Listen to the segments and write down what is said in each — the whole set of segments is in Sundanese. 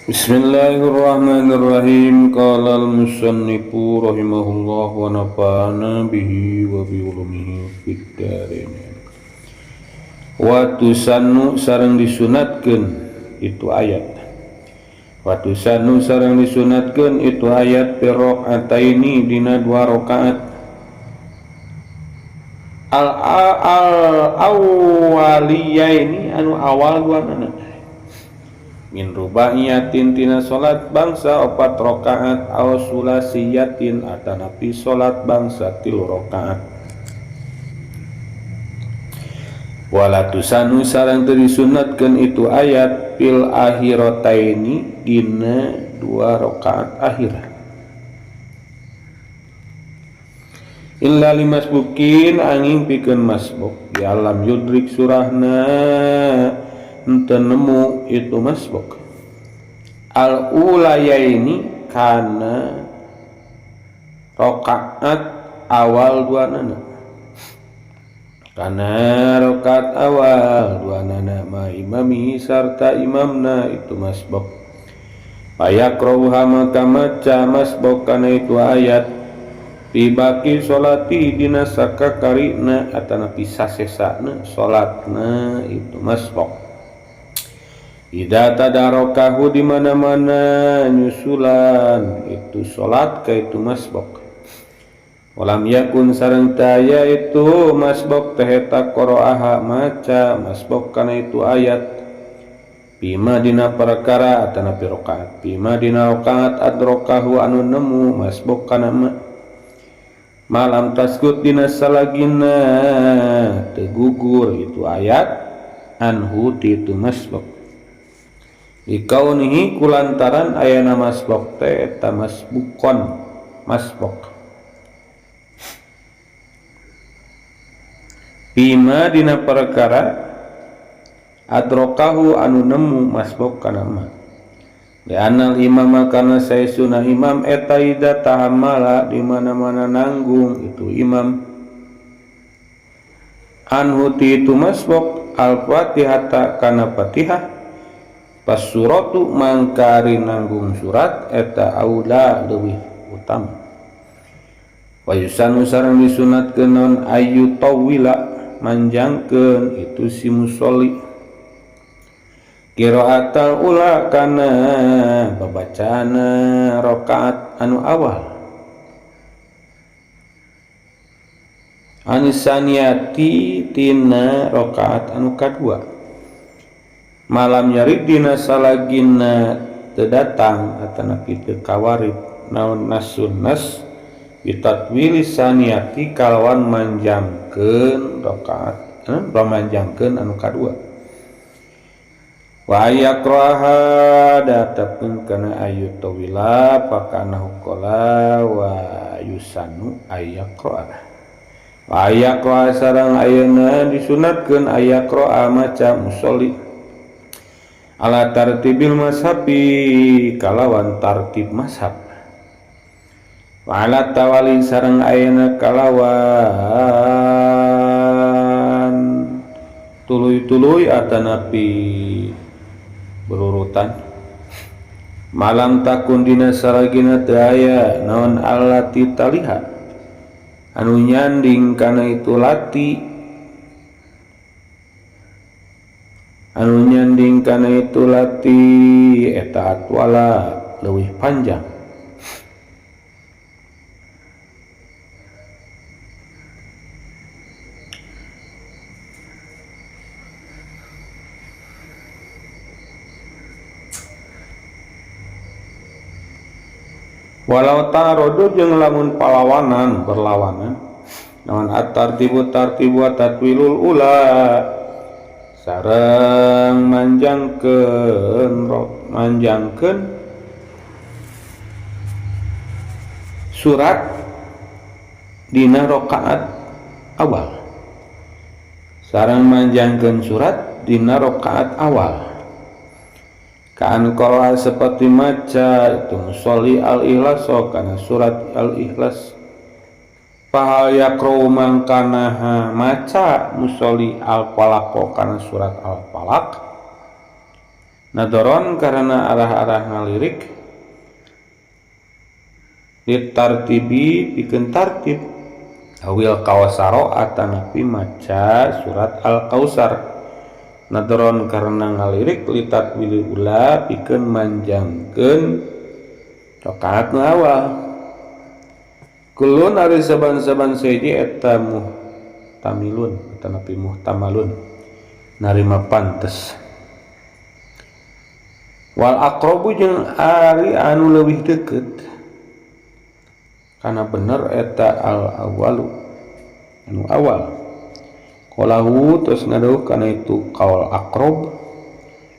Bismillahirrahmanirrahim. Qala al-musannifu rahimahullah wa nafa'ana bihi wa bi ulumihi fid dharain. Wa tusannu sareng disunatkeun itu ayat. Wa tusannu sareng disunatkeun itu ayat fi rakaataini dina dua rakaat. Al awwaliyaini anu awal dua nana. Min rubaiyatin tina salat bangsa 4 rakaat aw sulasiyatin atanapi salat bangsa 3 rakaat. Wala tusanu sareng teu disunatkeun itu ayat fil akhirataini dina 2 rakaat akhir. Illa limasbukin angin pikeun masbuk ya lam yudrik surahna henteu nemu itu masbuk. Al ulayaini kana rakaat awal dua nana. Kana rakaat awal dua nana ma imami sarta imamna itu masbuk. Payaqra'uha maka maca masbuk kana itu ayat fi baqi sholati dina sakakarina atanapi sasesana salatna itu masbuk. Ida tadarakahu di mana-mana nyusulan itu salat ka itu masbuk. Walam yakun sareng taya itu masbuk teh eta qara'aha maca masbuk kana itu ayat bima dina perkara atanapi rakaat bima dina rakaat adrokahu anu nemu masbuk kana ma malam tasgut dina salagina teu gugur itu ayat anhu ti itu masbuk. Dikaunihi kulantaran ayana masbuk teh eta masbukon masbuk. Bima dina perkara adrokahu anu nemu masbuk kana ma. Li'anal imama kana saesuna imam eta ida tahammala di mana-mana nanggung itu imam anhu ti itu masbuk al-fatihata kana fatihah pas suratu mangkari nanggung surat eta aula leuwih utama. Wa yusanu sareng disunatkeun naon ayu tawila manjangkeun itu si musolli qiraatal ula kana babacaana rakaat anu awal anisaniati tina rakaat anu kadua malam nyarik dina salagina teu datang atanapi teu kawarit naon nasun nas bitatwili saniati kalawan manjangkeun rakaat manjangkeun anu kadua wa ayaqraha datapkeun kana ayu tawila fakanahu qala wa yusanu ayaqra wa ayaqra sareng ayeuna disunatkeun ayaqra maca musolli ala tartibil mazhabi kalawan tartib mazhab wa ala tawali sareng ayeuna kalawan tuluy-tuluy atanapi berurutan malam takun dina salagina teu aya naon allati taliha anu nyanding kana itu lati anu nyanding kana itu lati eta atwala leuwih panjang. Walau tarodu jeung lamun palawanan berlawanan naon at-tartibu tartibu tatwilul ula sareng manjangkeun surat dina rakaat awal sareng manjangkeun surat dina rakaat awal kaan qala seperti maca itu musolli al-ikhlas kana surat al-ikhlas fahal yaqra'u mangkanaha maca musolli al-falaq kana surat al-falaq Nadoron karena arah-arah ngalirik litartibi pikeun tartib awil kausaro atanapi maca surat al-kausar. Nadoron karena ngalirik litatwili ula pikeun manjangkeun rakaat nu awal. Kulun ari saban-saban seji eta muhtamilun atanapi muhtamalun narima pantes. Wal aqrabu jeung ari anu leuwih deukeut kana bener eta al awalu anu awal. Qalahu tos ngadeuh kana itu qaul aqrab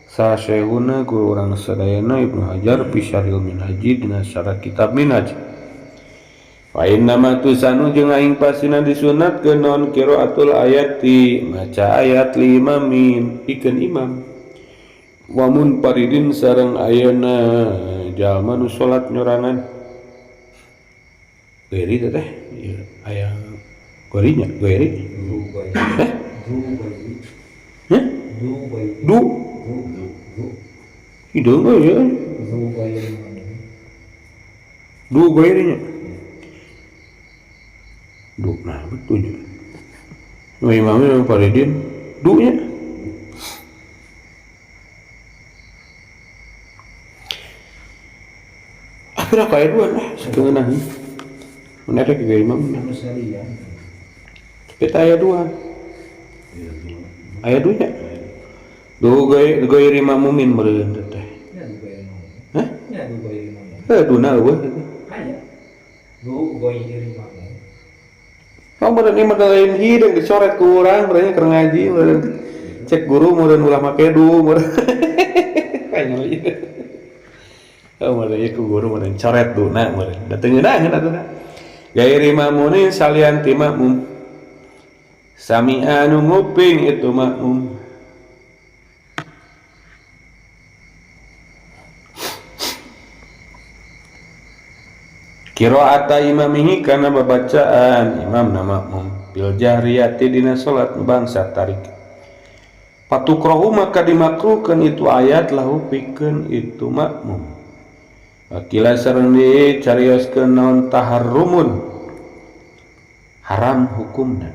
sa syekhuna guru urang sadayana Ibnu Hajar fi Syarhil Minhaji dina syarah kitab Minhaj. Wa inna ma tusanu jeung aing pasina disunatkeun naon qiraatul ayati maca ayat li imamin pikeun imam. Wa munfaridin sareng ayeuna jalma nu salat nyorangan. Geri teh ieu aya gorinya geri. Heh? Du. Hideung euy ya. Du gerinya. Du nah betulnya. Nu imamnya munfaridin du nya. Akhirnya kaya dua lah setengah menarik juga imam kita ayat dua ayat dua nya du goy makmumin meureun teh hah heh duna eueuh aya du goy makmum kamu meureun ieu mah lain hideung dicoret ku urang meureun keur ngaji meureun cek guru meureun ulah make du meureun kayaknya oh meureun ieu ku guru meureun coret duna meureun da teu ngeunangeun atuh gairi makmumin salian ti makmum sami'a anu nguping itu makmum qira'ata imamihi kana babacaan imamna makmum bil jahriyati dina salat bangsa tarik patukrahu maka dimakruhkeun itu ayat lahu pikeun itu makmum. Wakila sareng dicarioskeun naon taharrumun haram hukumna.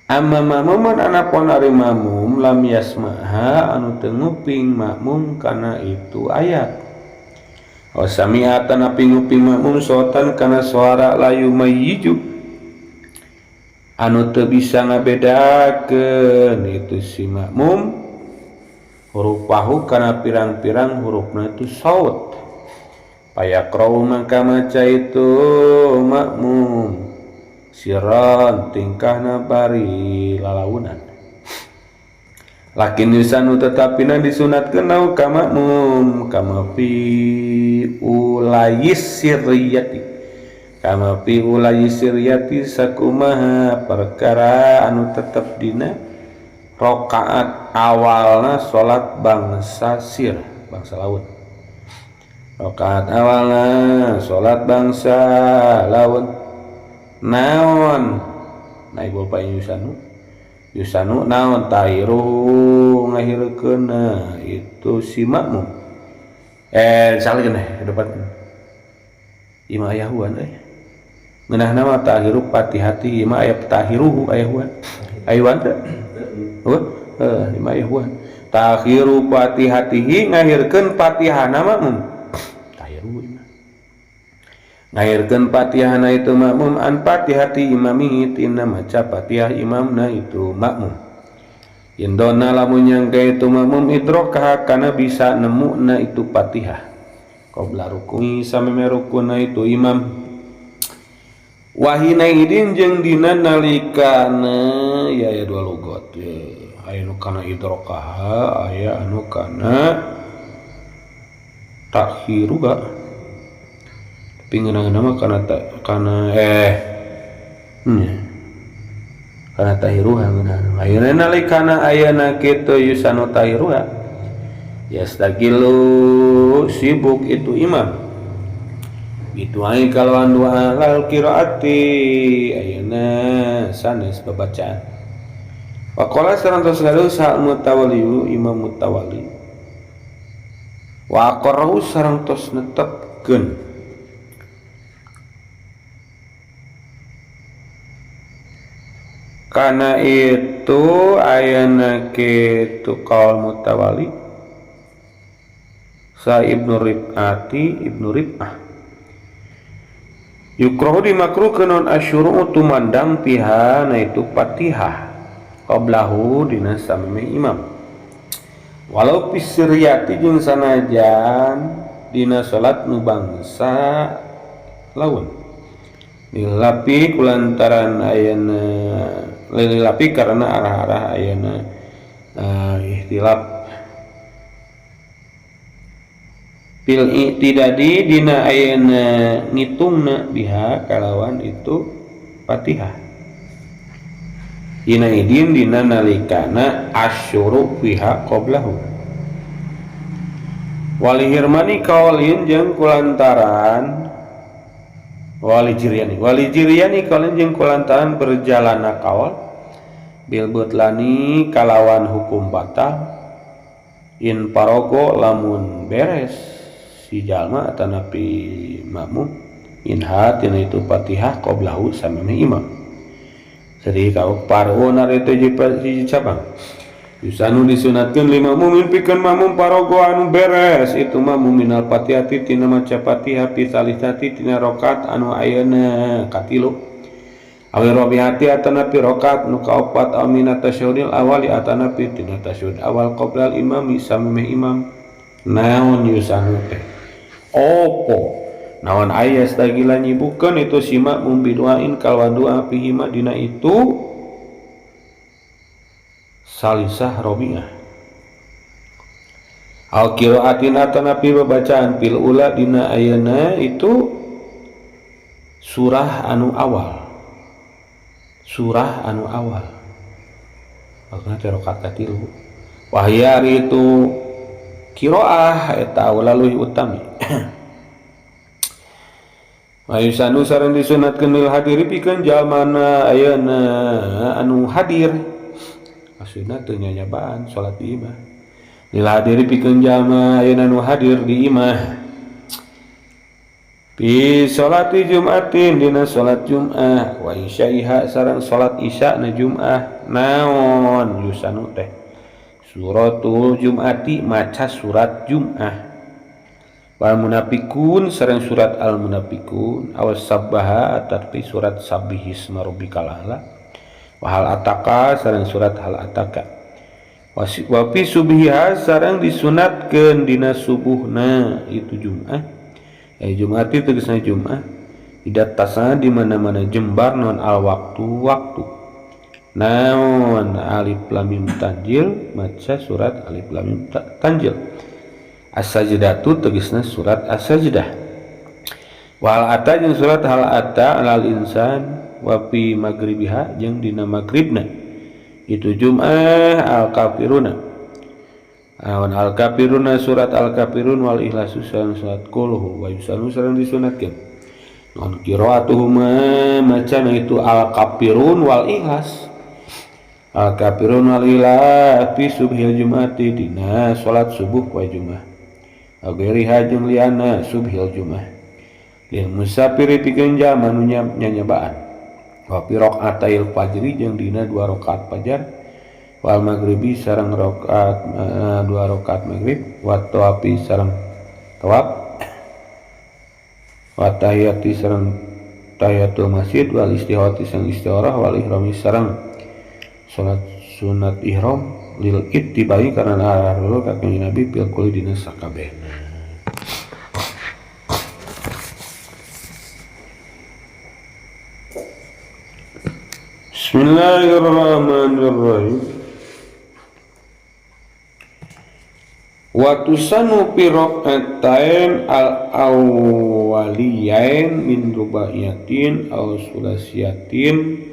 Amma makmuman anapun ari makmum lam yasmaha anu teu nguping makmum kana itu ayat. Wa sami'a tanapi nguping makmum sotan kana suara layu mayyiju anu teu bisa ngabedakeun itu si makmum hurufahu kana pirang-pirang hurufna itu saut. Payaqra'u maka maca itu makmum siran tingkahna bari lalaunan. Lakin yusanu tetapina disunatkeun nau ka makmum kama fi ulayis sirriyati kama fi ulayis sirriyati sakumaha perkara anu tetep dina rakaat awalna salat bangsa sir bangsa laut. Rakaat awalna salat bangsa laut naon naik bapak yusanu yusanu naon tahiruhu ngahirkeunna itu si makmum salah keneh depan ima ayahuan ngeunahna mah tahiru patihati ima aya tahiruhu ayahuan ayuan teh heuh ima ayahuan tahiru patihatihi ngahirkeun patihana makmum tahiru ima ngahirkeun patihana itu makmum an patihati imamihi tina maca patihah imamna itu makmum indona lamun nyangka itu makmum idrokah kana bisa nemuna itu patihah qabla rukui sameme rukuna itu imam wahina idin jeung dina nalikana ya aya dua logot ya aya nu kana idrokah aya anu kana takhiruha tapi ngeunah-ngeunah mah kana kana kana tahiruha ngeunah. Ayeuna nalikana ayeuna kitu yusanu tahiruha yastagilu sibuk itu imam itu ai kalawan dua lal qiraati ayeuna sanes babacaan. Waqala sareng tos gaduh sa mutawalli imam mutawalli Wa aqarrahu sareng tos netepkeun kana itu ayana kitu qaul mutawali sa Ibnu Rib'ati Ibnu Rib'ah yukrohu dimakruhkeun non asyuru tumandang piha na itu Fatihah qablahu dina sameme imam walau pisriyati jeung sanajan dina salat nu bangsa laun dilapi kulantaran ayana lilapi karena arah-arah ayana ihtilaf fil i'tidadi dina ayana ngitungna biha kalawan itu Fatihah dina idin dina nalikana asyuru fiha qablahu wali hirmani kaulin jeung kulantaran wali jiryani kaulin jeung kulantaran berjalana kaul bil butlani kalawan hukum batal in parogo lamun beres si jalma atanapi makmum inha tina itu Fatihah qablahu sameme imam. Jadi kau paruna itu hiji cabang yusanu disunatkeun lima mumin pikeun makmum parogo anu beres itu makmum minal Fatihati tina maca Fatihah fi salisati tina rakaat anu ayeuna katilu awi rabiati atanapi rakaat nu kaopat aw minat tasyahudil awali atanapi tina tasyahud awal qoblal imami sameme imam. Naon yusanu teh opo naon ayas tagila nyibukeun itu si makmum biduain kalawan doa pihima dina itu salisah robiah al qiraatin atanapi babacaan fil ula dina ayeuna itu surah anu awal maksudna teh rakaat katilu wahya itu qiraah eta leuwih utami. Ayusanu sareng disunatkeun lil hadiri pikeun jalmana ayeuna anu hadir maksudna teu nyanyabaan salat di imah lil hadiri pikeun jalma ayeuna anu hadir di imah fi salati jumatin dina salat Jumat wa isyaiha sareng salat isya na Jumat naon yusanu teh suratul Jumati maca surat Jum'ah wal munafikun sareng surat al munafikun awas sabbaha tapi surat sabbihisma rabbikal a'la wa hal ataka sareng surat hal ataka wa fi subhiha sareng disunatkeun dina subuhna itu Jum'ah Jum'ati tegasna Jum'ah idat tasana di mana-mana jembar non al waktu waktu naon alif lam mim tanjil maca surat alif lam mim tanjil as-sajdatu tegasna surat as-sajdah wal ata jeung surat hal ata alal insan wa fi magribiha jeung dina magribna itu Jum'ah al kafiruna awan al kafiruna surat al kafirun wal ikhlasu surat qul huwa yusanu sareng disunatkeun non qiraatuhuma macana itu al kafirun wal ikhlas al kafirun wal ikhlas fi subhil jum'ati dina salat subuh wa Jum'ah ageriha jeung liana subhil Jum'ah lil musafiri pikeun jalma nu nyanyabaan wa fi rakaatail fajri jeung dina 2 rakaat fajar wal maghribi sareng rakaat 2 rakaat maghrib wa tawafi sareng tawaf wa tahiyati sareng tahiyatul masjid wal istihati sareng istikharah wal ihrami sareng salat sunat ihram lil ittibai karena arah ka kanjeng Nabi fil kulli dina sakabehna. Bismillahirrahmanirrahim. Wa tusanu fi rak'atain al awwaliyain min rubaiyatin aw sulasiyatin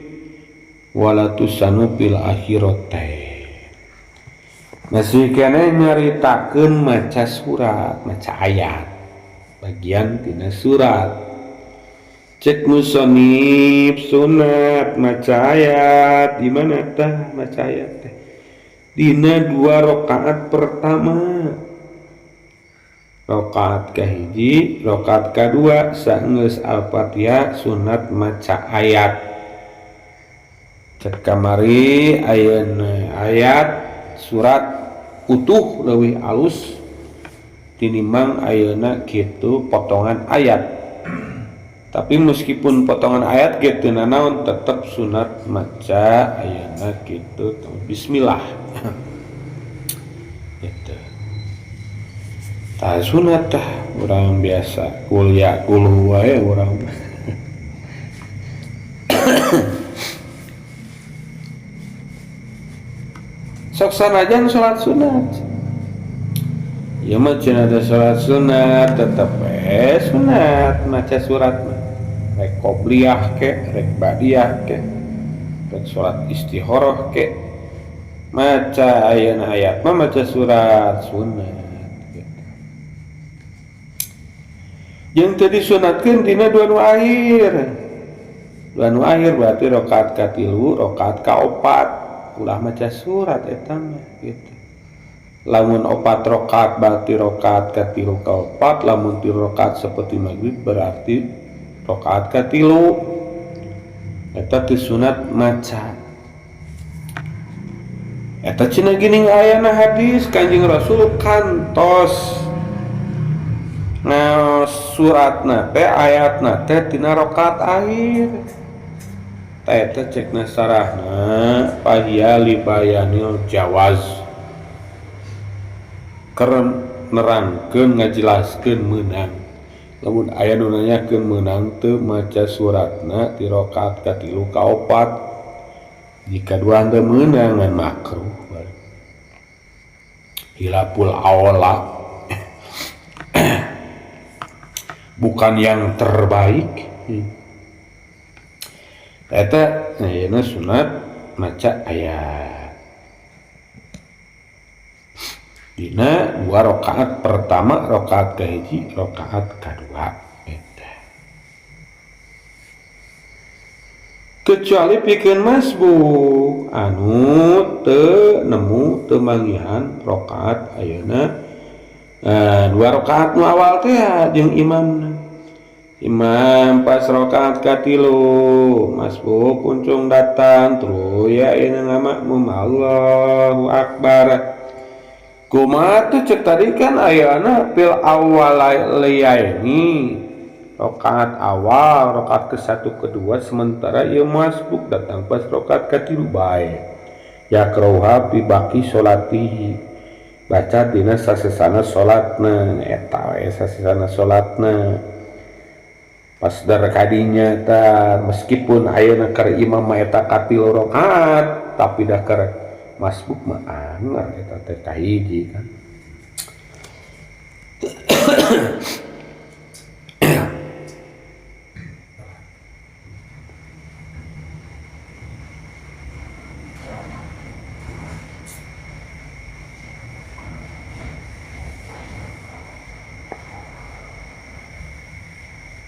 wala tusanu fil akhiratain. Masih kene nyaritakeun maca surat, maca ayat bagian tina surat. Cek musonib sunat maca ayat di mana tah maca ayat teh? Dina 2 rakaat pertama. Rakaat kahiji, rakaat kadua saenggeus Al-Fatihah sunat maca ayat. Cek kamari ayeuna ayat surat utuh leuwih alus tinimbang ayeuna kitu potongan ayat. Tapi meskipun potongan ayat ge teu nanaon tetep sunat maca ayeuna kitu bismillah. Gitu. Tah sunat tah urang biasa kuliah kulhu wae urang. Sok sanajan salat sunat. Ieu mah cenah teh salat sunat tetep we sunat maca surat mah. Rek qobliyah ke, rek ba'diyah ke, rek salat istikharah ke. Maca ayeuna ayat mah maca surat sunat. Jeung teu disunatkeun dina dua nu akhir. Dua nu akhir berarti rakaat katilu, rakaat kaopat. Ulah maca surat eta mah gitu. Lamun opat rakaat berarti rakaat katilu kaopat, lamun tilu rakaat seperti maghrib berarti rakaat katilu. Eta teu sunat maca. Eta cenah geuning ayana hadis Kanjeng Rasul kantos ngaos suratna teh ayatna teh tina rakaat akhir. Tah eta cekna sarahna pahia li bayanil jawaz. Keur nerangkeun ngajelaskeun meunang. Lamun aya nu nanyakeun meunang teu maca suratna ti rakaat katilu ka opat. Jika dua teu meunang ngan makruh. Hilapul aula. Bukan yang terbaik. Eta ayeuna sunat maca ayat. Dina dua rakaat pertama, rakaat kahiji, rakaat kadua eta. Kecuali pikeun masbuk anu teu nemu teu manggihan rakaat ayeuna dua rakaat nu awal teh jeung imamna. Imam pas rakaat katilu masbuk kuncung datang terus ya ayeuna ngamakmum Allahu akbar. Kumaha tuh cek tadi kan ayana fil awwalaini rakaat awal rakaat ke-1 ke-2 sementara ieu masbuk datang pas rakaat katilu bae. Ya krauha fi baqi salatihi. Baca dina sasesana salatna eta we sasesana salatna. Pas dar kadinya ta meskipun ayeuna keur imam mah eta katilu rakaat tapi dah keur masbuk mah anger eta teh kahiji kan.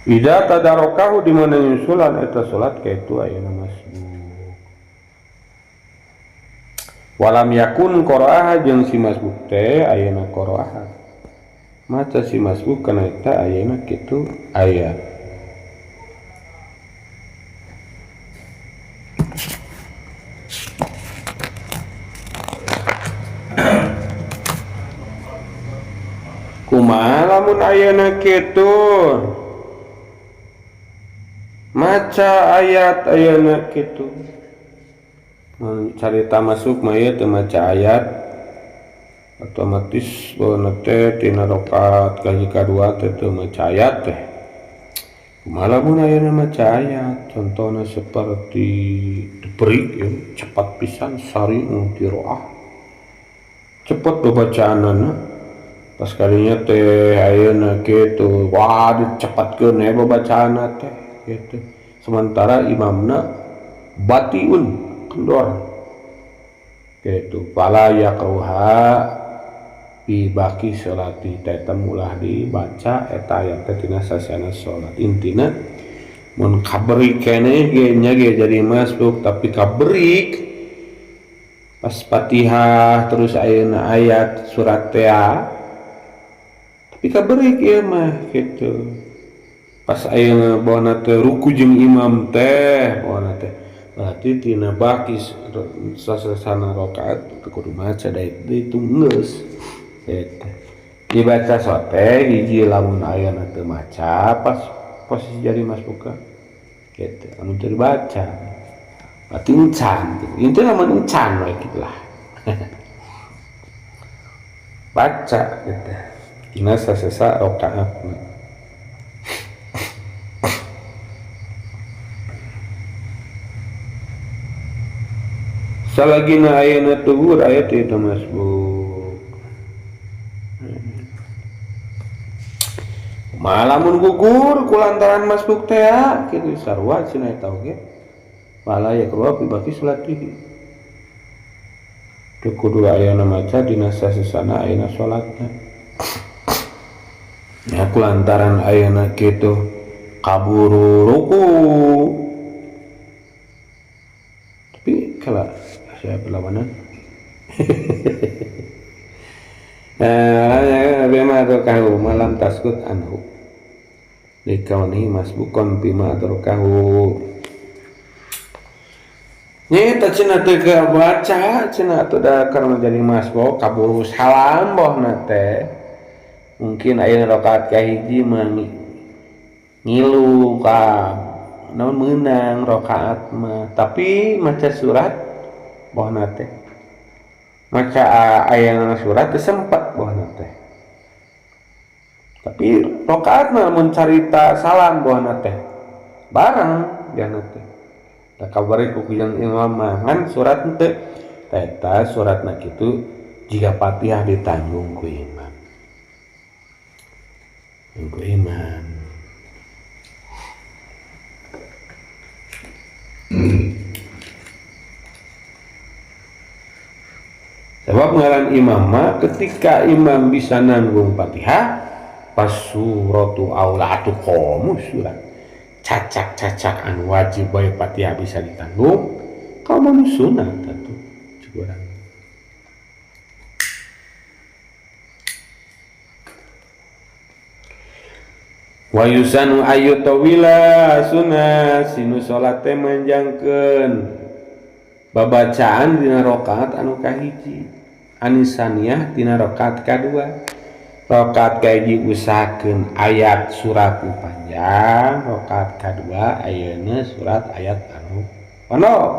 Ida tadarokahu di mana nyusulan eta salat kaitu ayeuna masbuk. Walam yakun qara'aha jeung si masbuk teh ayeuna qara'aha. Maca si masbuk kana eta ayeuna kitu ayat. Kumaha lamun ayeuna kitu? Maca ayat ayeuna kitu. Carita masuk mah ieu teu maca ayat otomatis bauna teh tina rakaat kahiji kadua teh teu maca ayat teh. Kumaha lamun ayeuna maca ayat contohna seperti diberi ya, cepat pisan sari qiraah. Cepat babacaanana. Pas kalinya teh ayeuna kitu wah dicepatkeun we babacaanna teh gitu. Sementara imamna batiun kendor gitu. Fala yaqruha bi baqi salati teh mulah dibaca eta ayat teh tina sasana salat. Intina mun kaberi keneh ge nya ge jadi masbuk tapi kaberik pas Fatihah terus ayeuna ayat surat teh Tapi kaberik ieu mah kitu. Pas ayeuna bawana teh ruku jeung imam teh bawana teh. Berarti tina baki sasana rakaat teu kudu maca da itu geus. Eta. Dibaca sote hiji lamun ayeuna teu maca pas posisi jadi masbuka. Gitu, anu teu dibaca. Berarti encan gitu. Intinya lamun encan we kitu lah. Baca gitu. Dina sasesa rakaatna. Salagina ayeuna tugur aya teh eta masbuk. Malamun gugur kulantaran masbuk teh kitu sarua cenah eta oge. Wala ya keluar bagi salatihi. Teu kudu ayeuna maca dina sasesana ayeuna salatna. Ya kulantaran ayeuna kitu kaburu ruku. Tapi kala saya perlawanan. Bima atrokahu malam taskut anhu. Likaunihi masbukon bima atrokahu. Nyeta cenah teu baca cenah atuh da karena jadi masbuk kaburu salam bohna teh. Mungkin ayeuna rakaat kahiji mah ngilu ka naon meunang rakaat mah, tapi maca surat bohna teh. Maca ayeuna surat teu sempat bohna teh. Tapi rakaat mah mun carita salam bohna teh. Bareng jana teh. Da kabari ku jeung imam mah ngan surat teu. Eta suratna kitu jiga Fatihah ditanggung ku imam. Ku imam. Sebab ngaran imam mah ketika imam bisa nanggung Fatihah pas suratu aula atuh komo surat cacak-cacak anu wajib bae Fatihah bisa ditanggung kaum anu sunat atuh cek urang. Wa yusanu ayu tawila sunah sinu salat teh manjangkeun babacaan dina rakaat anu kahiji anisaniah dina rakaat kadua. Rakaat kahiji usahakeun ayat surat nu panjang, rakaat kadua ayeuna surat ayat anu pondok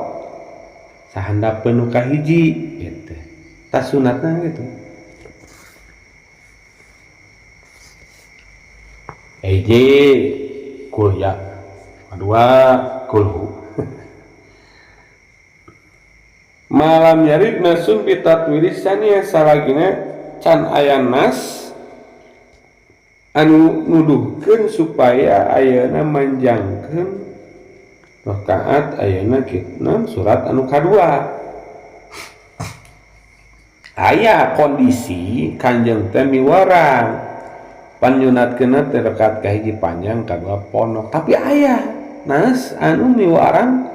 sahandapeun nu kahiji gitu. Tas sunatna gitu. Hiji kul ya, kedua kulhu. Malam yarid nasun bitatwiris sania salagina can aya nas anu nuduhkeun supaya ayeuna manjangkeun rakaat ayeuna kitna surat anu kadua. Aya kondisi kanjeng teh miwarang panyunatkeunna teh rakaat kahiji panjang kadua pondok, tapi aya nas anu miwarang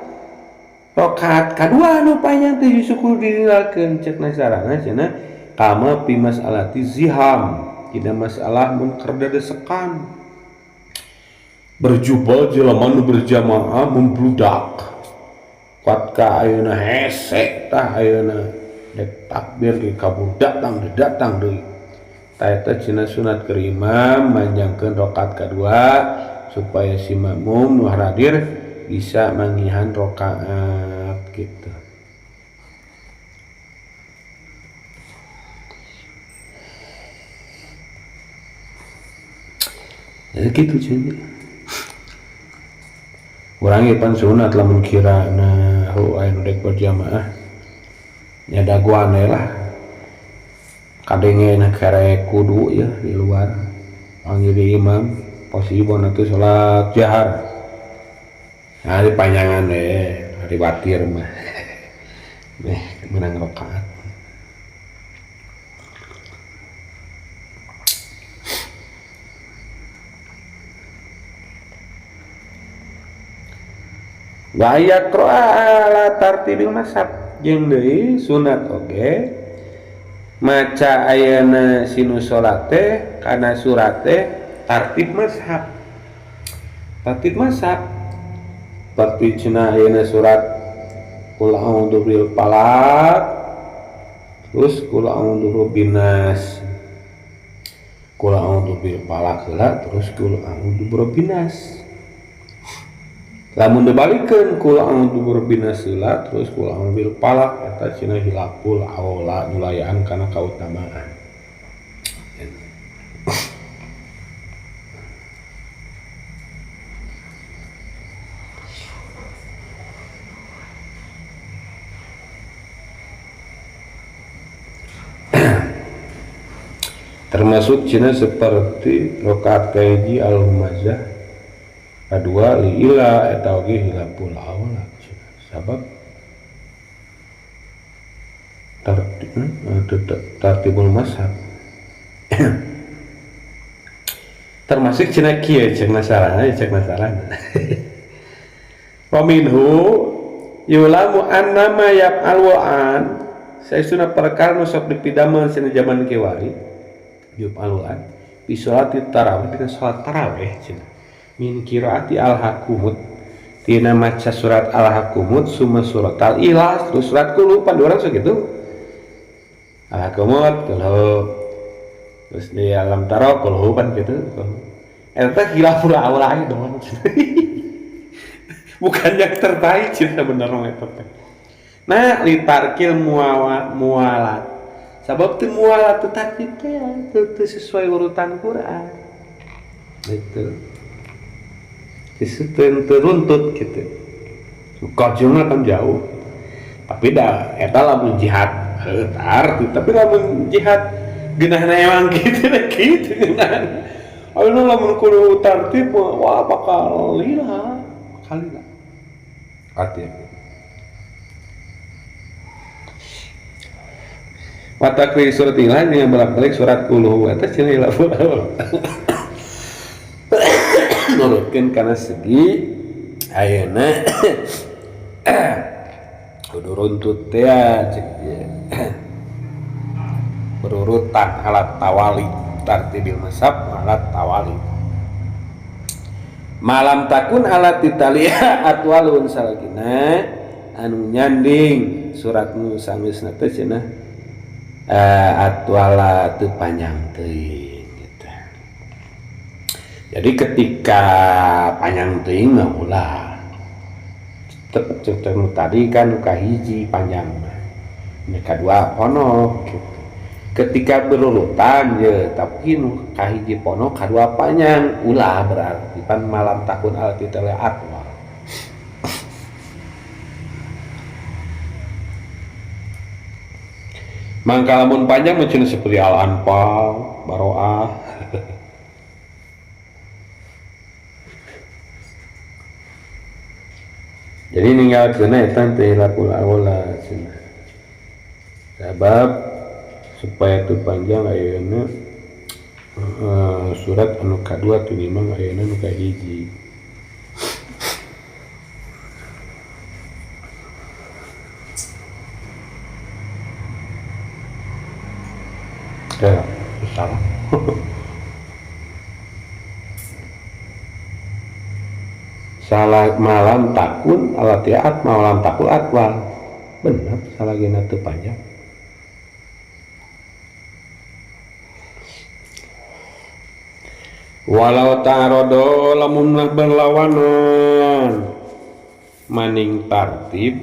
rakaat kadua anu panjang teh justru kudu ditinggalkeun ceuk nasarana cenah kama pi masalati ziham tidak masalah mun keur desekan berjubel jelema nu berjamaah membludak kuat ka ayeuna hese tah ayeuna dek takbir di kabur datang datang deui tah eta cenah sunat keur imam manjangkeun rakaat kadua supaya si makmum nu hadir bisa mangihan rakaat gitu. Ya gitu cenah. Urang ge pan sunat lamun kirana hu aya nu dek berjamaah nya dagoan we lah. Kadenge na kere kudu ya di luar panggil di imam posisi bona teh salat jahar. Nah di panjangan deh, di watir mah. Meh menang rakaat. Wa yaqra ala tartibil masab jeung deui sunat oge maca ayeuna sinu salat teh Kana surat teh tartib mazhab. Tartib mazhab. Seperti cenah ayeuna surat Qul a'udzu bil falaq, terus Qul a'udzu birabbin nas. Qul a'udzu bil falaq heula, terus Qul a'udzu birabbin nas. Lamun dibalikeun Qul a'udzu birabbin nas heula, terus Qul a'udzu bil falaq eta cenah hilaful aula nyulayaan kana kautamaan. Termasuk cina seperti rakaat kahiji al-humazah kadua liila eta oge hilaful aula sabab tartibul mazhab. Termasuk cina kieu cek nasarana cek nasarana. Wa minhu yulamu annama yaf'alu an saestuna perkara nu sok dipidamel cenah zaman kiwari yuf'aluan fi sholati tarawih dina salat tarawih cenah min qiraati al-hakumut tina maca surat al-hakumut summa surat al-ikhlas terus surat qul pan urang sok kitu al-hakumut qul terus di alam taro qul pan kitu eta khilaful aula doang. Bukan yang terbaik sih sebenarnya eta teh. Nah litarkil mualat sabab teu mualat teu tartib teh teu sesuai urutan Quran gitu teu runtut gitu kajungna kan jauh tapi dah eta lamun jihad tartib tapi lamun jihad geunahna emang gitu gitu geunahna ayeuna lamun kudu tartib wah bakal lila bakal lila artinya watakri surat ilah yang bolak-balik surat qul eta cenah hilaful awal. Nurutkeun kana segi ayeuna kudu runtut teh cek ieu. Berurutan alat tawali tartibil mazhab alat tawali. Malam takun alat ditalia atwalun salagina anu nyanding surat nu sanggeusna teh cenah atwala teu panjang teuing gitu. Jadi ketika panjang teuing mah ulah. Tetep cek nu tadi kan nu kahiji panjang mah. Nu kadua ponok gitu. Ketika berurutan ye tapi nu kahiji ponok kadua panjang ulah berarti pan malam takun alat ditele atwal. Mangka lamun panjang mah seperti al-anfal, baroah. Jadi ninggalkeun eta teh hilaful aula cenah. Sabab supaya teu panjang ayeuna surat anu kadua tinimbang ayeuna nu kahiji. Ya, salah. Salah malam takun alat tiat malam takul atwal. Benar salah gina teu panjang. Walau ta'arado lamun berlawanan maning tartib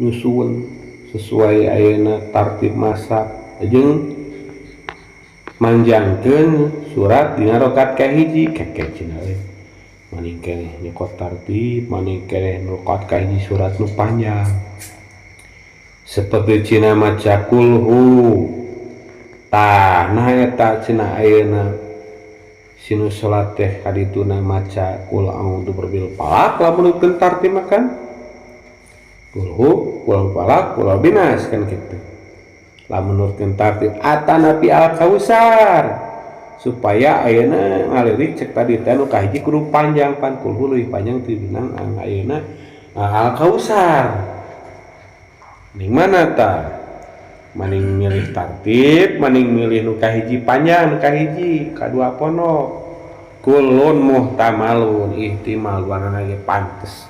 nyusun sesuai ayeuna tartib masa jeung manjangkeun surat dina rakaat kahiji keke cenah we maning keneh nyokot tartib maning keneh rakaat kahiji surat nu panjang seperti cina maca kulhu tah nah eta cenah ayeuna sinu salat teh kadituna maca qul a'udzu birabbil falaq lamun tartib makan kulhu qul falaq qul binas kan kitu lamun nurutkeun tartib atanapi al kausar supaya ayeuna ngalirik cek tadi teh nu kahiji kudu panjang pan kulhu leuwih panjang tibinang ayeuna al kausar ning mana tah Maning milih tartib, maning milih nu kahiji panjang, nu kahiji, kadua pondok. Kulun muhtamalun ihtimal warnana ge pantes.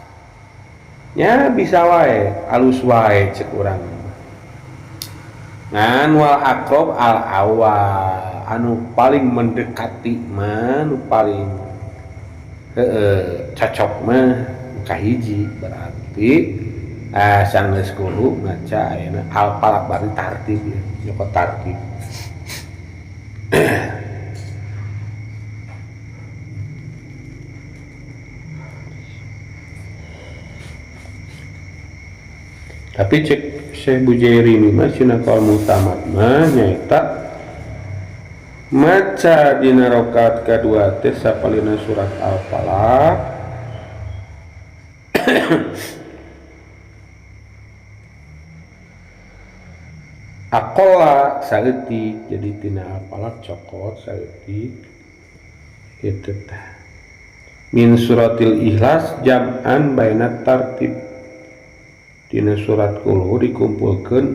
Nya bisa wae, alus wae cek urang. Ngan wal aqrab al awal, anu paling mendekati mah, nu paling cocok mah nu kahiji berarti sanggeus kudu maca ayeuna al-falaq berarti tartib ya, nyokot tartib. Tapi cek Syekh Bujairi ini mah cenah kaul mutamad mah nyaeta maca dina rakaat kadua teh sapalina surat Al-Falaq. Aqalla saeutik, jadi tina Al-Falaq cokot saeutik kitu tah. Min suratil Ikhlas jam'an baina tartib. Dina surat Qul dikumpulkeun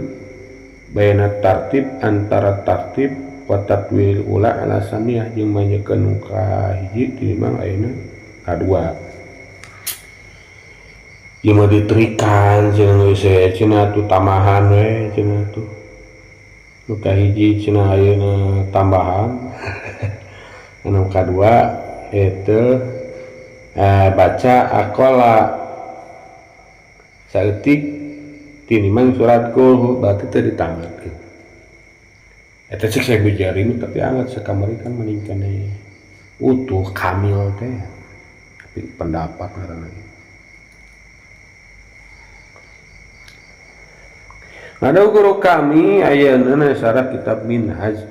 baina tartib antara tartib wa tatwil ula ala saniyah jeung manyekeun nu kahiji tinimbang ayeuna kadua. Ieu mah diterikan cenah geus cenah atuh tambahan we cenah atuh. Nu kahiji cenah ayeuna tambahan. Anu kadua eta baca aqalla saeutik tinimbang surat Qul berarti teu ditambahkeun. Eta cek Syekh Bujairi tapi anget sakamari kan meningkane utuh kamil teh. Tapi pendapat ngaranna. Ada guru kami ayeuna syarah kitab Minhaj.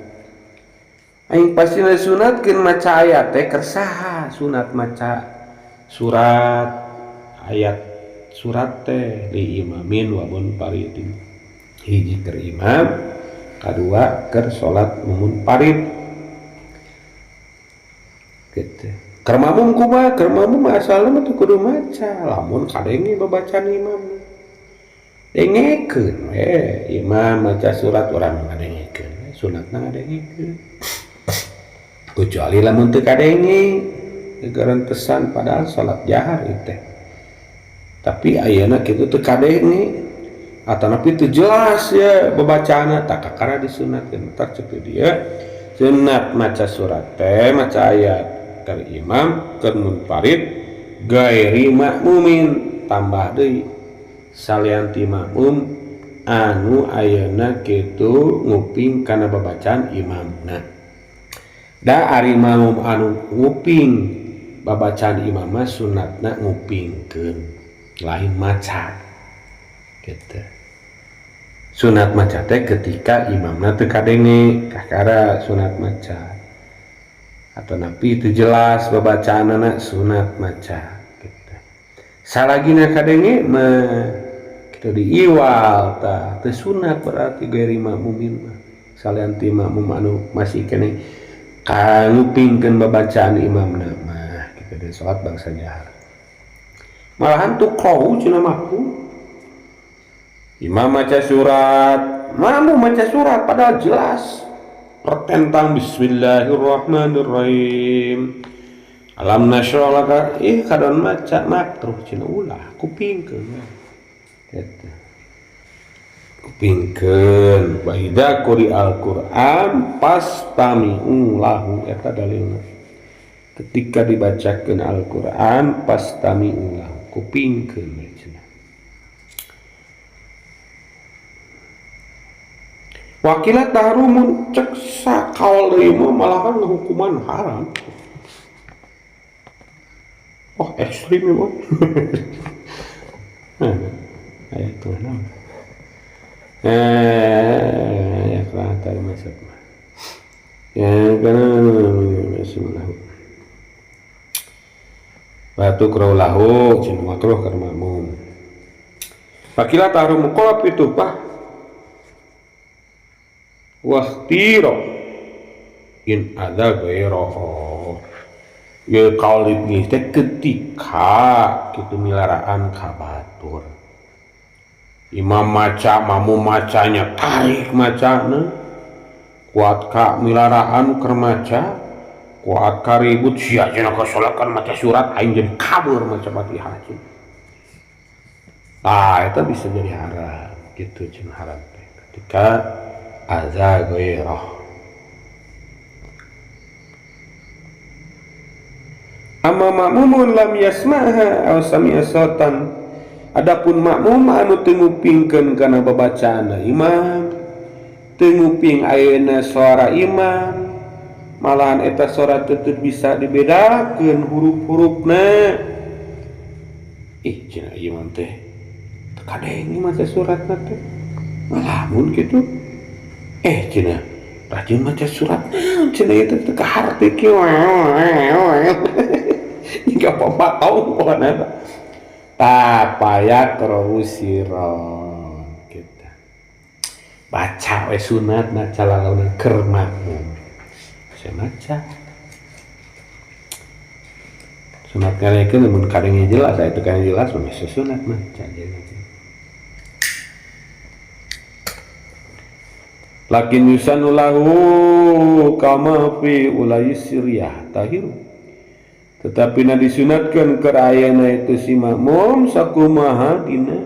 Aing pasina sunatkeun maca ayat teh keur saha sunat maca surat ayat surat teh li imamin wa munfaridin. Hiji keur imam, kadua keur salat munfarid. Kitu. Keur makmum kumaha? Keur makmum asalna mah teu kudu maca, lamun kadenge babacaan imam. Dengekeun we imam maca surat urang ngadengekeun, sunatna ngadengekeun. Kecuali lamun teu kadenge, garantesan padahal salat jahar ieu teh. Tapi ayeuna kitu teu kadenge atanapi teu jelas ya babacaanna tak kakara disunatkeun. Tak cek dia sunat maca surat teh maca ayat keur imam keur munfarid gairi makmumin tambah deui salian ti makmum anu ayeuna kitu nguping kana babacaan imamna. Da ari makmum anu nguping babacaan imam mah sunatna ngupingkeun lain maca gitu. Sunat maca teh ketika imamna teu kadenge kakara sunat maca atau napi itu jelas babacaanana sunat maca gitu. Salagina kadenge mah kitu diiwal tah teu sunat berarti gairi makmumin mah salian ti makmum anu masih keneh ngupingkeun babacaan imamna mah kitu deh salat bangsa jahar. Malahan tuh kau cenah makmum imam maca surat, makmum maca surat padahal jelas pertentang bismillahirrahmanirrahim. Alam nasyrah laka ih kadon maca makruh cenah ulah kupingkeun. Eta. Kupingkeun wa idza quri'al Qur'an fastami'u lahu eta dalilna. Ketika dibacakeun Al-Qur'an fastami'u lahu kupingkeun cenah. Wakila tahrumun cek sakaul deui mah malahan hukuman haram. Oh ekstrim ya mah. Aya tuh naon. Ya kurang tahu masuk mah. Ya karena bismillah. Batu kraulahu cenah makruh keur makmum. Wakila tahrumu qalab itu bah. Wahtiro in ada gairahu. Ya kaul ibni teh ketika kitu milaraan ka batur. Imam maca mamu macanya tarik macana kuat ka milaraan keur maca kuat ka ribut sia cenah ka salat kan maca surat aing jadi kabur maca Fatihah cenah. Ah eta bisa jadi haram gitu cenah haram teh ketika aza ghairah. Amma makmumun lam yasma'ha aw sami'a sautan. Adapun makmum anu teu ngupingkeun kana babacaanna imam, teu nguping ayeuna suara imam, malahan eta suara teu bisa dibedakeun huruf-hurufna. Ih cenah imam teh teu kadenge maca suratna teh. Malamun kitu. Cenah rajin maca surat naon cenah ieu teh teu kaharti kieu. Jika papatau pokona eta. Tapaya siron kita. Baca we sunat maca lalauna keur makmum. Saya maca. Sunat ngarekeun mun kadenge jelas aya teu kadenge jelas mah geus sunat maca jadi. Lakin yusanu lahu kama fi ulai siriyah tahiru. Tetapi na disunatkan keur ayana itu si makmum sakumaha dina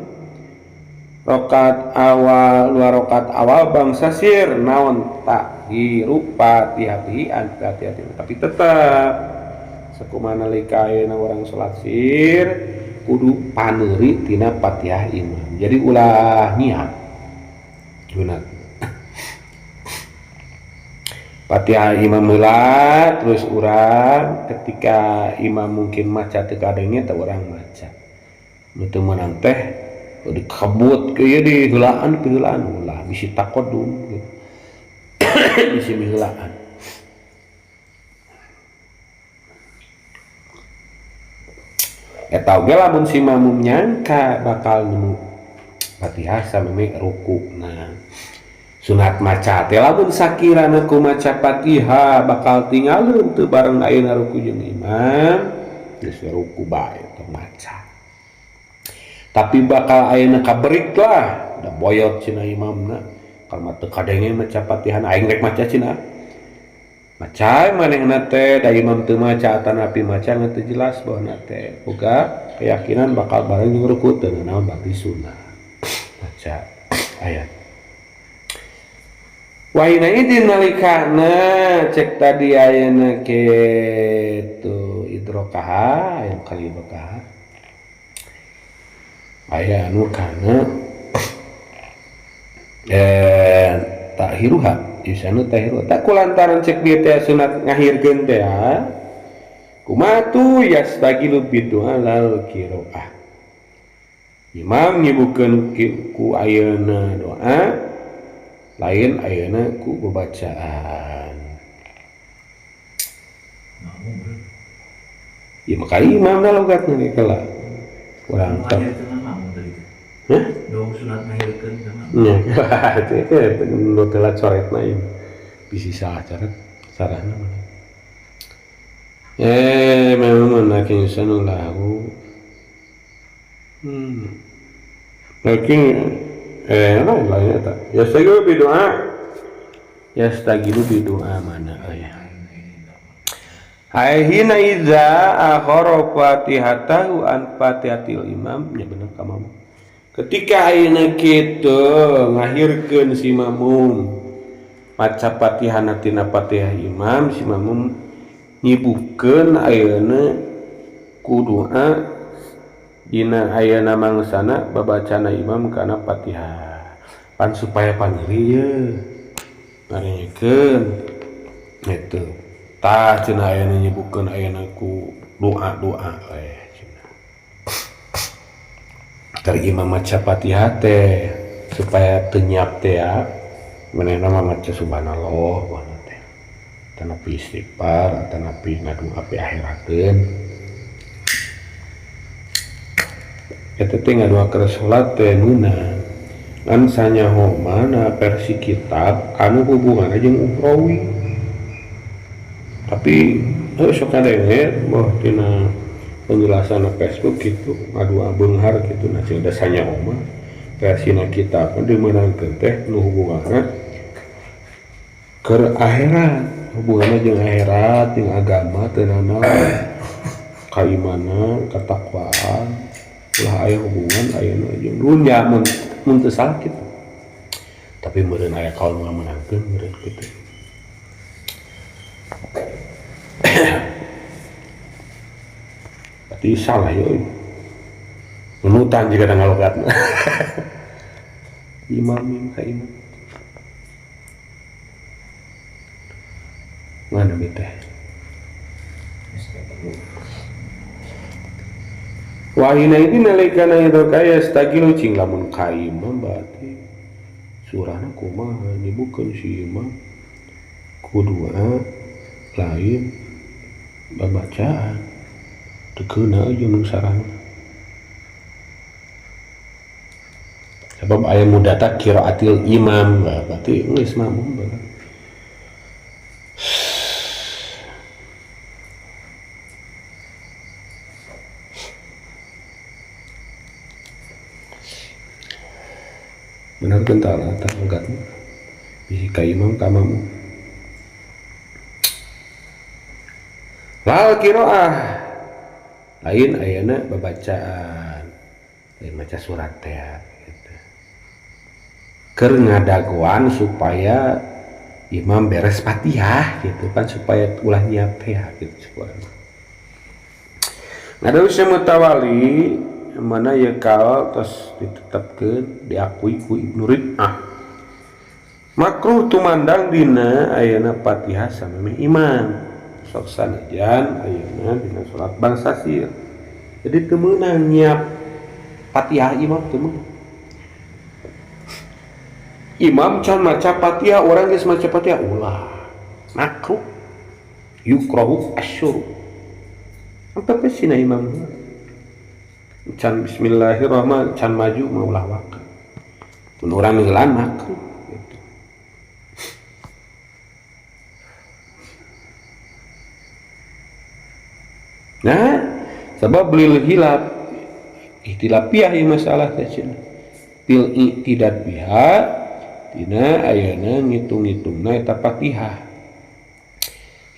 rakaat awal dua rakaat awal bangsa sir naon takhiru fatihati an fatihati tapi tetap sakumaha nalika ayeuna urang salat sir kudu paneuri tina Fatihah imam. Jadi ulah niat sunat Fatihah imam heula terus urang ketika imam mungkin maca teu kadenge teh urang maca. Nu teu meunang teh dikebut ke ieu di heulaan piheulaan ulah bisi takodum gitu. Bisi miheulaan. Eta oge lamun si makmum nyangka bakal nemu Fatihah sameme rukuna. Sunat maca teh lamun sakirana ku maca Fatihah bakal tinggalkeun teu bareng ayeuna ruku jeung imam geus ruku bae tong maca. Tapi bakal ayeuna kaberik lah da boyot cenah imamna karena teu kadenge maca Fatihah aing rek maca cenah. Maca manehna teh da imam teu maca atanapi maca teu jelas bahwa teh boga keyakinan bakal bareng jeung ruku teu naon berarti sunah maca ayat. Wahina idin nalikana cek tadi ayeuna kitu idrokaha aya kali idrokaha aya anu kana takhiruha yusanu takhiruha tak kulantaran cek dieu teh sunat ngahirkeun teh kumaha tu yastagilu bidu'a lal qiraah imam nyibukeun ku ayeuna doa lain ayeuna ku bebacaan. Ya maka imam na logatna ge kala. Urang teh. Hah? Dong sunat ngahirkeun sama. Nya, itu nu telat coretna ieu. Bisi salah coret sarahna mah. Memang lakin sanulahu. Lakin lain lain eta. Yastagilu bi doa. Yastagilu bi doa mana aya. Hina idza akhara fatihatahu an fatihatil imam nya bener ka mamum. Ketika ayeuna kitu ngahirkeun si mamum maca fatihana tina fatihah imam si mamum nyibukeun ayeuna ku doa dina ayeuna mangsana babacana imam kana Fatihah pan supaya paneri ye ngarenyekeun eta tah cenah ayeuna nyibukeun ayeuna ku doa-doa cenah dari imam maca Fatihah teh supaya teu nyiap teh ya manehna mah maca subhanallah wana teh tanapi istighfar tanapi ngadua pi akhirateun eta teh ngadua keur salat teh nuna ngan sanyaho mana versi kitab anu hubunganna jeung ukhrawi tapi sok kadenge boh tina penjelasan Facebook gitu ngadua beunghar gitu nah cenah sanyaho mah Versina kitab dimeunangkeun teh nu hubunganna keur akhirat, hubunganna jeung akhirat, jeung agama teu nanaon, kaimanan, ketakwaan, ulah aya hubungan ayeuna jeung dunya mun teu salah kitu. Tapi meureun aya kaul nu ngamenangkeun meureun kitu. Berarti salah yeuh. Nunutan juga da ngalogatna. Imam ka imam. Mana teh? Wahina itu nalikana itu kaya stagilu cing lamun ka imam berarti surahna kumaha nyibukeun si imam kudua lain babacaan teu keuna jeung nu sarana. Sebab aya mudata qiraatil imam berarti geus makmum bae. Benar kental atau enggak? Bisi ka imam ka makmum. Lal qiraah lain ayana babacaan, lain maca surat teh gitu. Keur ngadagoan supaya imam beres Fatihah gitu kan, supaya ulah nyiap teh gitu supaya. Ngadawu mutawali mana ya kal tos ditetapkeun diakui ku Ibnu Rid'ah. Makruh tumandang dina ayana Fatihah samemeh imam. Sok sanajan ayeuna dina salat bangsa sir. Jadi teu meunang nyiap Fatihah imam teu meunang. Imam can maca Fatihah, urang geus maca Fatihah ulah. Makruh. Yukrahu asyur. Apa sih imam? Can bismillahirrahmanirrahim can maju mah ulah waka. Mun urang ngeulan makruh gitu. Nah, sebab lil hilaf ihtilafiah ieu masalah teh cenah. Bil i'tidad biha dina ayeuna ngitung-ngitungna eta Fatihah.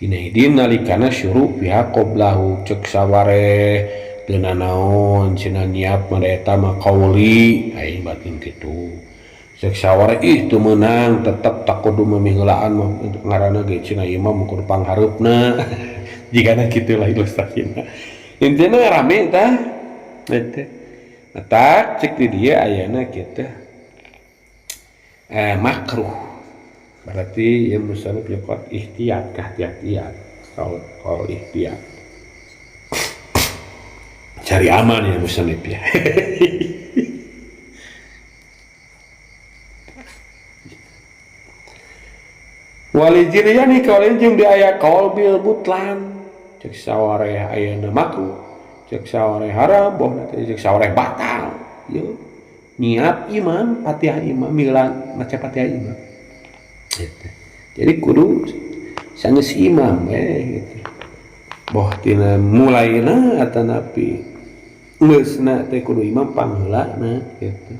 Dina hidin nalikana syuru biha qoblahu cek sawareh teu nanaon cenah niat mah eta mah qauli aing batin kitu. Cek sawareh ih teu meunang tetep takudu memiheulaan mah ngaranna ge cenah ieu mah kudu panghareupna. Jigana kitu lah ilustrasina. Intina rame tah eta. Tah cek di dieu ayana kitu. Makruh. Berarti ieu musannif nyokot ihtiyat kahati-hatian. Kaul ihtiyat. Cari aman ya musannif ya. Wali jiryani kaulin jeung di aya kaul bil butlan. Cek sawareh ayeuna makruh, cek sawareh haram, bohna teh cek sawareh batal. Ieu niat imam, Fatihah imam, milan maca Fatihah imam. Gitu. Jadi kudu sanggeus imam gitu. Boh tina mulaina atanapi geusna teh kudu imam pangheulana gitu.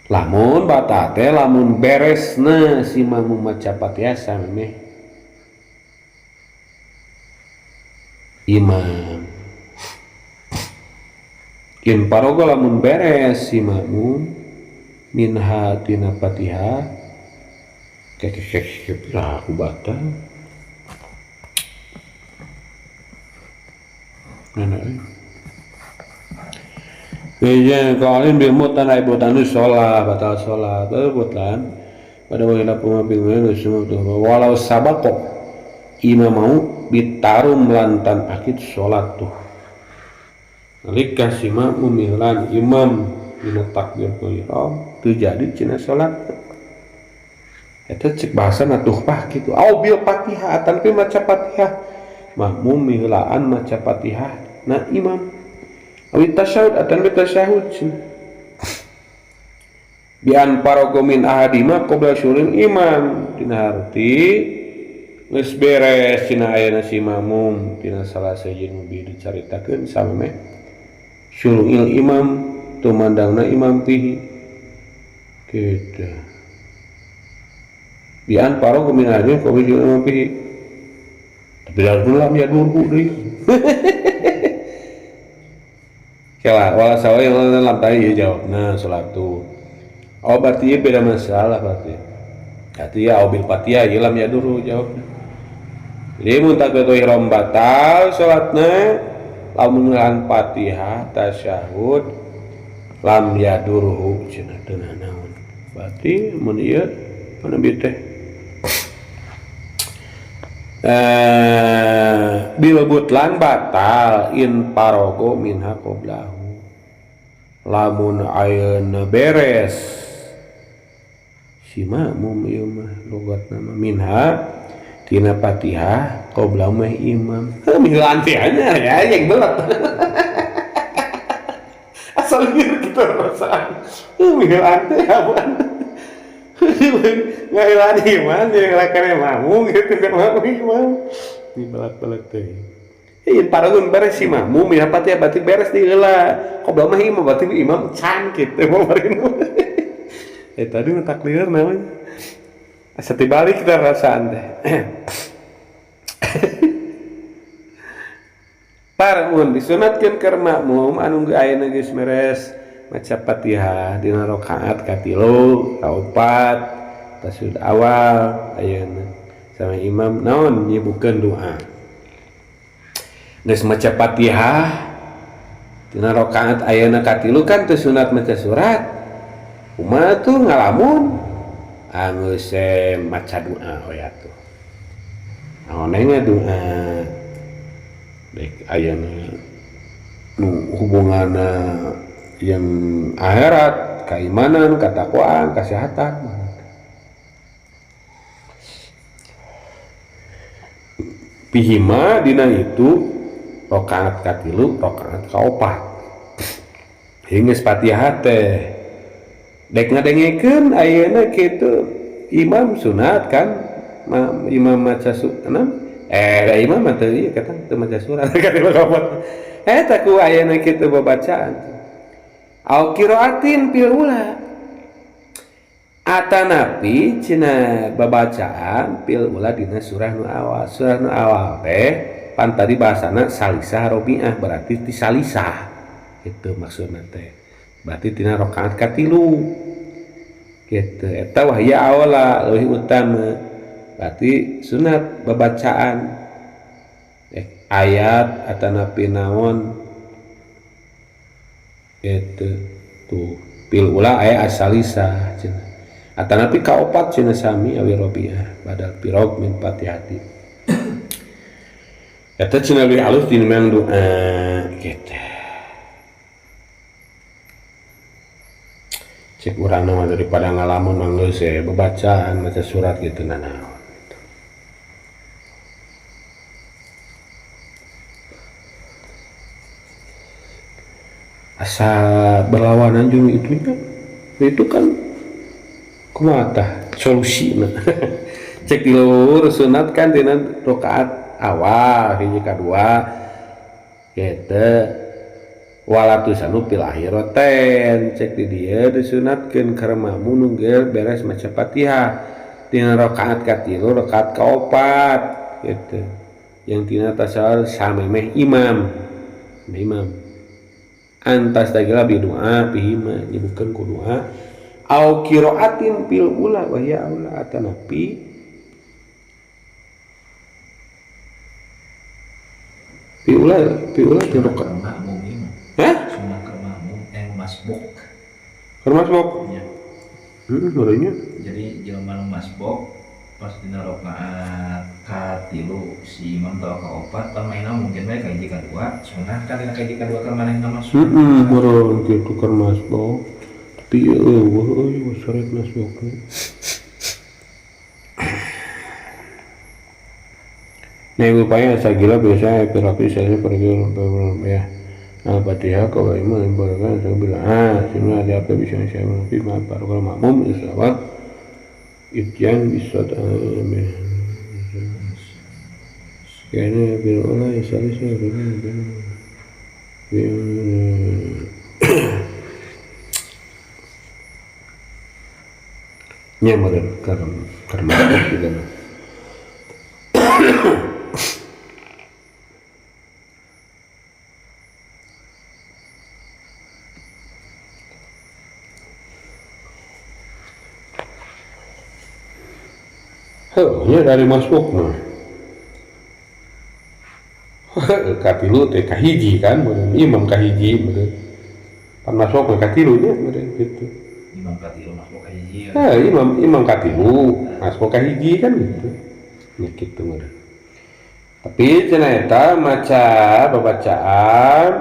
Lamun batal teh lamun beresna si makmum maca Fatihah samemeh imam. In parogo lamun beres si makmum minha tina Fatihah kekekekek lah aku batal. Mana euy? Iya, kalin bil mutan ai botanu sholat, batal sholat, batal botan. Pada wahila pemabil walau sabaqo imam mau bitarum lantan akid sholat tuh. Nalika si makmum mihlan imam dina takbir ihram teu jadi cina sholat. Eta cek bahasana tuhfah kitu. Au bil Fatihah atan pi maca Fatihah. Makmum mihlaan maca Fatihah na imam. Awi tasyahud atan bi tasyahud. Bian parogo min ahadima qabla syuril imam dina harti geus beres cenah ayana si makmum tina salah sejen nu dicaritakeun samemeh syuru'il imam tumandangna imam pihi gitu bian paro kuminanya kopi imam pihi tapi dalam ya dulu deui. Kela wala sawa yang lam tadi ya jawabna salat tu. Oh berarti beda masalah berarti. Berarti ya bil fatihah ya lam ya dulu jawabna. Jadi mun takbiratul ihram batal salatna lamun lan Fatihah tasyahud lam yadurhu cenah teu naon. Berarti mun ieu mana bieu teh bil butlan batal in parogo minha qoblahu lamun ayeuna beres si makmum ieu mah logatna mah minha tina Fatihah qoblahu mah imam heuh miheulaan teh nya ya yang belet asal gitu perasaan heuh miheulaan teh apaan ngaheulaan imam jeung ngalakeun makmum gitu kan makmum imam di belat-belat teh. Ieu paragun beres si makmum ya Fatihah berarti beres di heula. Qobla mah imam berarti imam can kitu mah bari. Tadi mah taklir namanya. Asa tibalik kita rasaan teh. Parun disunatkeun keur makmum anu ayeuna geus beres maca Fatihah dina rakaat katilu, kaopat, tasyahud awal ayeuna sama imam naon nyibukeun doa. Geus maca Fatihah dina rakaat ayeuna katilu kan teu sunat maca surat. Kumaha tuh ngalamun anggeus maca doa we atuh. Naon doa baik ayeuna nu hubunganna yang akhirat, keimanan, ketakwaan, kesehatan. Pihima dina itu rakaat katilu, rakaat kaopat. Hingga Fatihah teh dek ngadengekeun ayeuna kitu imam sunat kan, imam maca sunnah. Imam mah teu ieu kata teu maca surat katilu kaopat. Eta ku ayeuna kitu babacaan. Au qiraatin fil ula atanapi cenah babacaan fil ula dina surah nu awal. Surah nu awal teh pan tadi bahasana salisah robiah berarti ti salisah itu maksudna teh berarti tina rakaat katilu gitu eta wahya awala leuwih utama berarti sunat babacaan ayat atanapi naon gitu tuh pil ula aya asalisa cenah atanapi kaopat cenah sami awi robiah badal pirog min fatihati eta cenah leuwih alus tinimbang doa gitu. Cek urang mah daripada ngalamun mah geus bebacaan maca surat gitu nanaon. Asa berlawanan jeung itunya itu kan kumaha tah solusina. Cek di luhur sunat kan dina rakaat awal hiji kadua gitu walatusanu fil akhiraten cek di dieu disunatkeun keur makmum nu beres maca Fatihah dina rakaat katilu rakaat kaopat gitu yang tina tasawur samemeh imam imam antas tagila bi doa bihima nyebukeun ku doa au qiraatin fil ula wa hiya aula atanapi fi ula di rakaat makmum ieu. Hah? Sunah keur makmum masbuk. Keur masbuk? Nya. Heeh, Jadi jelema nu masbuk pas dina rakaat katilu si imam tawa kaopat pan mainna mungkin bae ka hiji kadua sunah kan dina ka hiji kadua keur manehna masuk. Heeh, meureun kitu keur masbuk. Tapi eueuh euy seret masbukna. Nah, ibu payah sagila biasa terapi saya pergi ya. Al-Fatihah kalau imam yang saya bilang sini ada apa bisa saya mengerti ma baru makmum isawat ityan bisa kayaknya bilang Allah ya saya Nya meureun keur keur masbuk juga mah. Heuh, nya dari masbuk mah. Katilu teh kahiji kan meureun imam kahiji meureun. Pan masbuk mah katilu nya meureun kitu. Imam katilu masbuk kahiji. Heuh, imam katilu masbuk kahiji kan gitu. Nya kitu meureun. Tapi cenah eta maca babacaan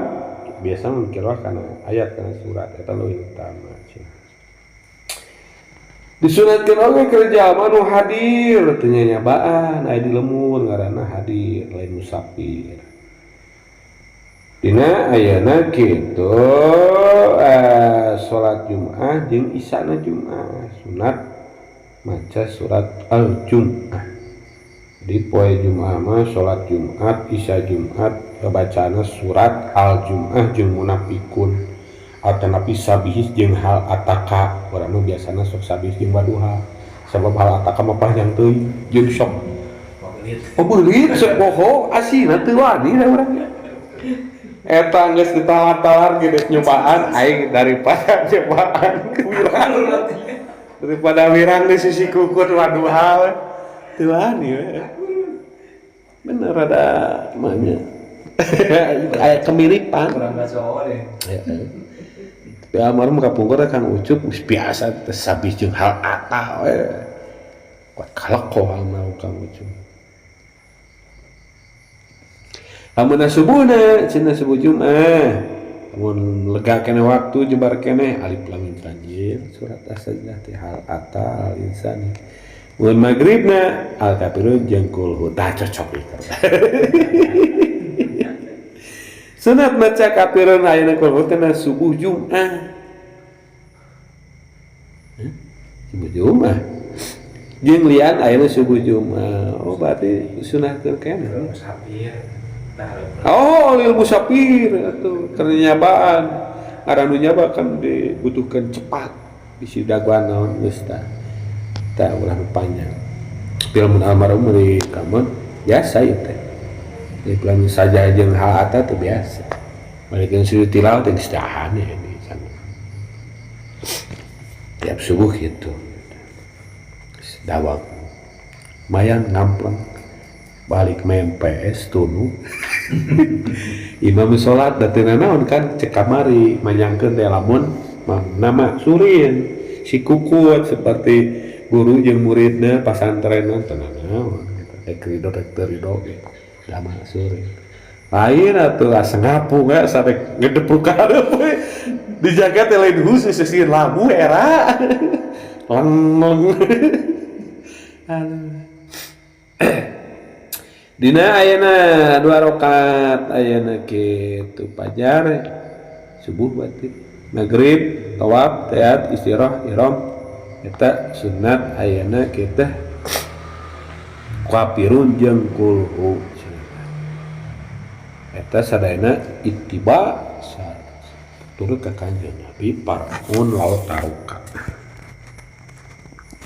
biasa mengkirah kana ayat kana surat eta leuwih utama cenah. Disunatkeun oge keur jalma nu hadir teu nyanyabaan aya di lemur ngaranna hadir lain musafir. Dina ayeuna kitu salat Jumat jeung isana Jumat sunat maca surat Al-Jum'ah. Di poe Jumat mah salat Jumat isya Jumat bacaanna surat Al-Jum'ah jeung munafikun atanapi sabihis jeung hal ataka. Urang mah biasana sok sabihis jeung waduha sabab hal ataka mah panjang teuing jeung sok pabeulit sok poho asina teu wani da urang. Eta geus ditalar-talar ge geus nyobaan aing daripada nyobaan wirang daripada wirang di sisi kukut waduha teu wani we. Bener ada mah nya. Aya kemiripan kurang baca deh. Heeh. Tapi almarhum kapungkur Kang Ucup geus biasa teh sabih jeung hal ata we. Kuat kaleko almarhum Kang Ucup. Lamun subuhna cenah subuh Jumat. Lamun lega keneh waktu jebar keneh alif lam mim tanjil surat as-sajdah teh hal ata al insani. Mun magribna al kafirun jeung kul hu tah cocok ieu. Sunat maca kafirun ayeuna kul hu teh subuh Jumat. Subuh Jumat. Jeung lian ayeuna subuh Jumat. Oh berarti sunahkeun keneh. Musafir. Oh, lil musafir atuh keur nyabaan. Ngaran nu nyaba kan dibutuhkeun cepat. Bisi dagoan naon geus tah. Tah ulah nu panjang. Tapi lamun almarhum di kamar biasa ieu teh. Di pelan saja jeung hal ata teh biasa. Balik jeung sujud tilawah teh geus dahan ya di sana. Tiap subuh gitu. Dawak. Lumayan ngampleng. Balik main PS tunu. Imam salat da teu nanaon kan cek kamari manyangkeun teh lamun nama surin si kukut seperti guru jeung muridna pasantrenna teu nanaon gitu. Rek ridho rek teu ridho ge dama surin. Lain atuh asa ngapu ge sampe ngedepuk ka hareup we. Dijaga teh lain khusus sieun labu era. Leng. Aduh. Dina ayeuna 2 rakaat ayeuna kitu fajar subuh berarti maghrib tawaf teat istirah ihram eta sunat ayeuna kita kafirun jeung kulhu eta sadayana ittiba turut ka Kanjeng Nabi parun laut taruka.